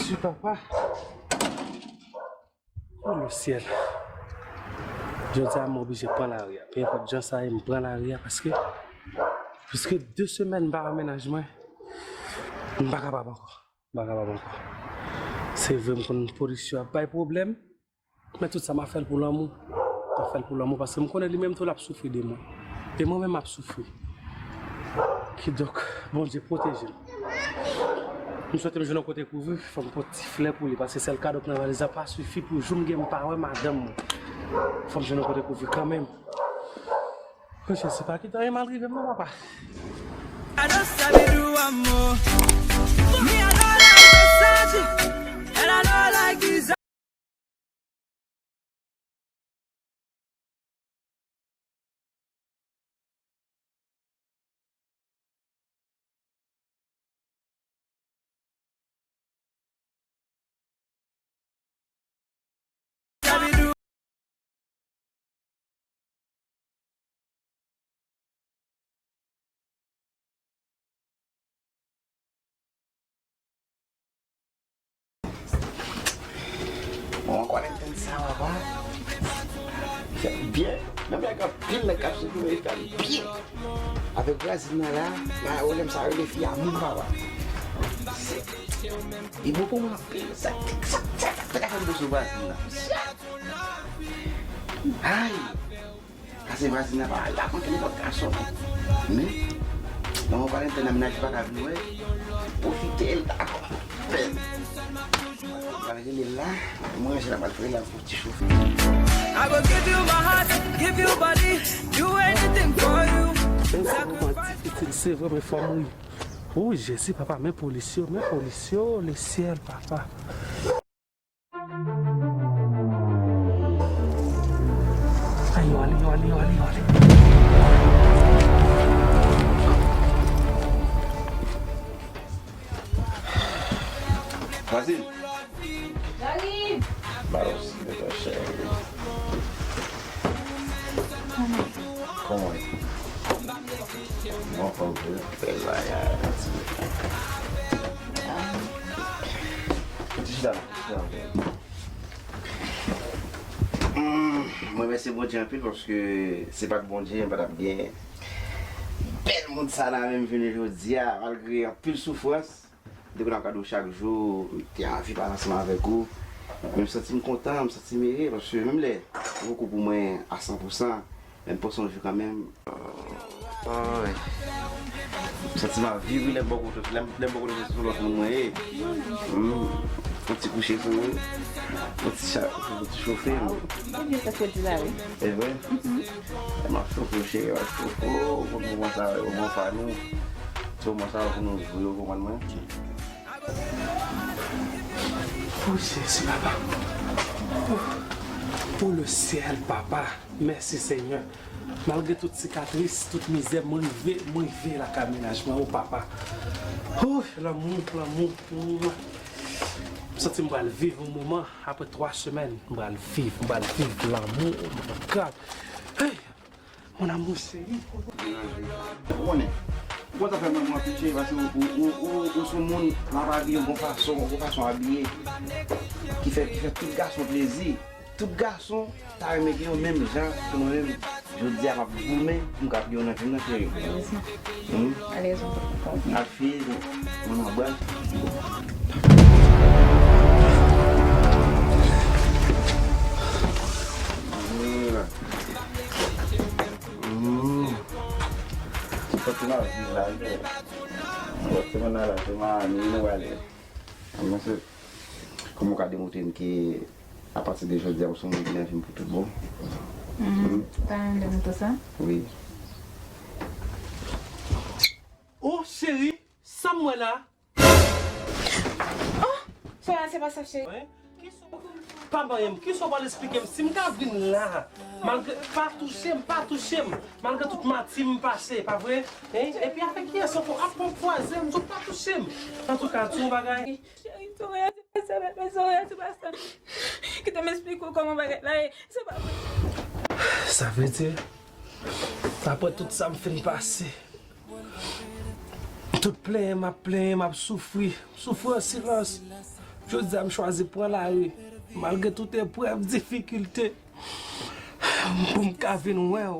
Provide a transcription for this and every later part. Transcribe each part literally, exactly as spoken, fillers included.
Ti papa. Oh, le ciel. Jodi a, m oblije pran lari a. Pe enpòt jan sa ye, m pran lari a paske pliske de semèn m pa wè mennaj mwen. M pa kapab ankò. M pa kapab ankò. Se vre, m konn polis yo ap bay pwoblèm. Men tout sa, m ap fè l pou lanmou. M ap fè l pou lanmou paske m konnen li menm tou l ap soufri de mwen. E mwen menm, m ap soufri. Kidonk, Bondye pwoteje m. M swete m jwenn yon kote kouvri, fò m pot ti flè pou li, paske sèl kado k nan valiz la pa sifi pou jou m gen m pa wè madanm mwen. Fò m jwenn yon kote kouvri kanmenm. O Jezi, pa kite anyen mal rive m non, papa. I don't sabi do am more. Me, I don't like Versace, and I don't like design. Bon, kwarantin sa, papa. Li fè byen. Menm lè gen anpil nèg k ap sou li, men li fè byen. Avèk vwazin nan la, nan pwoblèm sa rele fi a moun, papa. Se, li bon pou mwen anpil. Sa, sa, sa, sa, sa ka fè m bon sou vwazin nan. Ay! Pase vwazin nan pa la, konte nenpòt gason. Men, nan yon kwarantin nan, mennaj li pa ka vin wè, pwofite l ta konprann. Pral rele l la, mwen ranje la, pral rele l pou ti chofè. I go give you my heart, give you body, do anything for you. Sacrifice. Ti pitit, se vre, men fò m ri. O Jezi, papa, men polis yo, men polis yo, le ciel, papa. Ay, yo ale, yo ale, yo ale, yo ale. Fasil. J'arrive. Ba yo sigaret, cheri. Kòman? Bon, ok. Bèl bagay. Chita la, chita la. Hmm, mwen remèsye Bondye anpil paske se pa t Bondye, mwen pa t ap gen bèl moun sa nan men m jounen jodi a, malgre anpil soufrans. Depi nan kad ou chak jou, te anvi pale ansanm avèk ou. Men m santi m kontan, m santi m ere, paske menm lè poko pou mwen a san pou san, men m panse yon jou kanmenm. Ay. M santi m ap viv, wi, lè m bò kote, lè m, lè m bò kote se sou lòt moun mwen ye. Hmm. Yon ti kouche sou mwen. Yon ti cha-, yon ti chofe m. Ebyen, sa k di la, wi. E vre? M ap chofe w, cheri, m ap chofe w. Bon, moman sa, moman pa nou. Se moman sa pou nou jwe, ou konprann mwen? O Jezi, papa. O, o, le ciel, papa. Mèsi, Senyè. Malgre tout sikatris, tout mizè, mwen rive, mwen rive lakay mennaj mwen, o papa. O, lanmou, lanmou. M santi m pral viv yon moman, apre twa semèn, m pral viv, m pral viv lanmou, oh my God. Hey! Mon amour chéri. Ou konnen, ou konn sa fè mwen, mwen abiye, paske ou, ou, ou, ou, ou se yon moun, m ap abiye yon bon fason, yon bon fason abiye, ki fè, ki fè tout gason plezi. Tout gason ta renmen gen yon menm jan ke mwen menm. Jodi a, m ap goumen pou m ka gen yon nan vi m nan, cheri. Malezman. Hmm? Malezman. Al fini, mwen nan bwè. Hmm. Sòti nan vi la, wi. Sòti nan la, se Miami nou prale. Mwen se, kòman w ka demontre m ke apati de jodi a, ou se yon moun ki nan vi m pou tout bon? Mhm. Ou ta renmen demontre sa? Wi. Oh, cheri, sa m wè la? Oh, sa se pa sa, cheri. Wi. Pa manyen m, kisa w pral esplike m? Si m ka vin la, malgre, pa touche m, pa touche m, malgre tout mati m pase, pa vre? Hein? Epi avèk kiyès ankò? Ap pran kwaze m, zòt pa touche m. Antouka, di yon bagay. Cheri, Soraya, se pa sa, bebe, Soraya, se pa sa. Kite m esplike w kòman bagay la ye. Se pa vre. Sa vle di, apre tout sa m fin pase, tout plenyen m ap plenyen, m ap soufri, m soufri an silans. Jodi a m chwazi pran lari, malgre tout eprèv, difikilte, pou m ka vin wè w.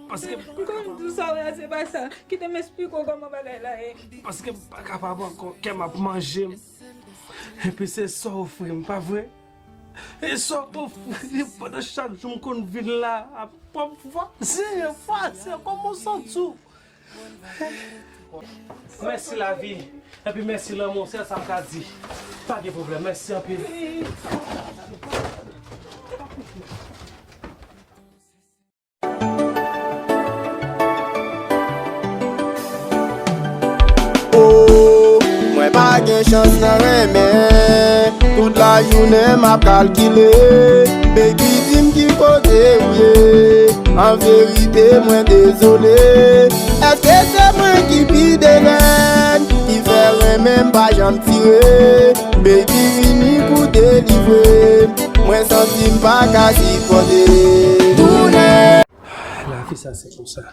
Paske m pa kapab. Sa w la, se pa sa. Kite m esplike w kòman bagay la ye. Paske m pa kapab ankò, kè m ap manje m. Epi se sa w ofri m, pa vre? E sa w ofri m pandan chak jou m konn vin la, ap pran vwazen, vwazen, kòman w santi w? Mèsi lavi, epi mèsi lanmou, sèl sa m ka di. Pa gen pwoblèm, mèsi anpil. Oh, mwen pa gen chans nan renmen. Tout lajounen m ap kalkile. Baby, di m ki kote ou ye. An verite, mwen dezole. Èske se mwen ki pi devèn, ki fè renmen m pa janm tire? Baby, vini pou delivre. Mwen santi m pa ka sipòte. Tounen. Lavi sa se konsa.